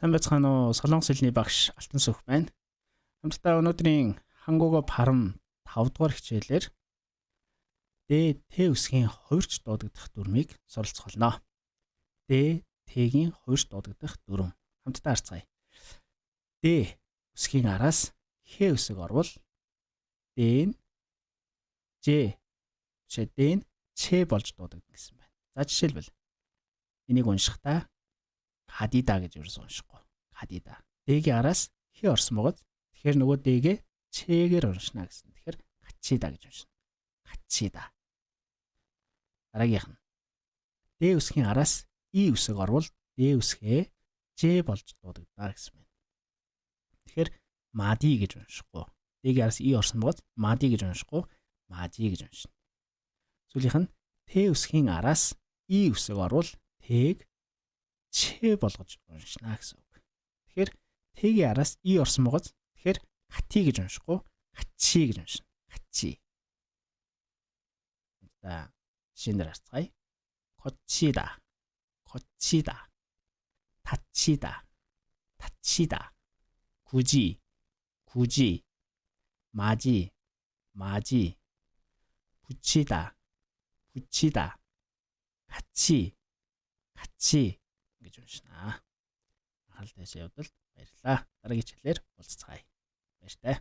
Сайн байцгаана уу? Солонгос хэлний багш Алтансүх байна. Хамтдаа өнөөдрийн 한국어 발음 5 дугаар хичээлээр Д Т үсгийн хувирч дуудагдах дүрмийг суралцах болно. Д Т-гийн хувирч дуудагдах дүрэм. Хамтдаа харцгаая. Д үсгийн араас Х үсэг орвол Д нь Ж бишээ, Д нь Ч болж дуудагдана гэсэн байна. За, жишээлбэл, энийг уншихдаа 가디다 гэж ерөөсөн уншихгүй. 가디다. Д-гийн араас Х орсон бөгөөд, тэгэхээр нөгөө Д-гээ Ч-гээр уншина гэсэн. Тэгэхээр 가치다 гэж уншина. 가치다. Дараагийнх нь Д үсгийн араас И үсэг орвол Д үсгээ Ж болж дуудагдана гэсэн байна. Тэгэхээр 마디 гэж уншихгүй. Д-гийн араас И орсон бөгөөд 마디 гэж уншихгүй, 마지 гэж уншина. Сүүлийнх нь Т үсгийн араас И үсэг орвол Т-г Ч болгож уншина гэсэн үг. Тэгэхээр Т-гийн араас И орсон бөгөөд, тэгэхээр 같이 гэж уншихгүй, 같치 гэж уншина. 같치. За, жишээнээр харцгаая. 거치다. 거치다. 다치다. 다치다. 굳이. 굳이. 마지. 마지. 붙이다. 붙이다. 같이. 같이 гэж уншина. Анхаарал тавьсан явдалд баярлалаа. Дараагийн хичээлээр уулзацгаая. Баяртай.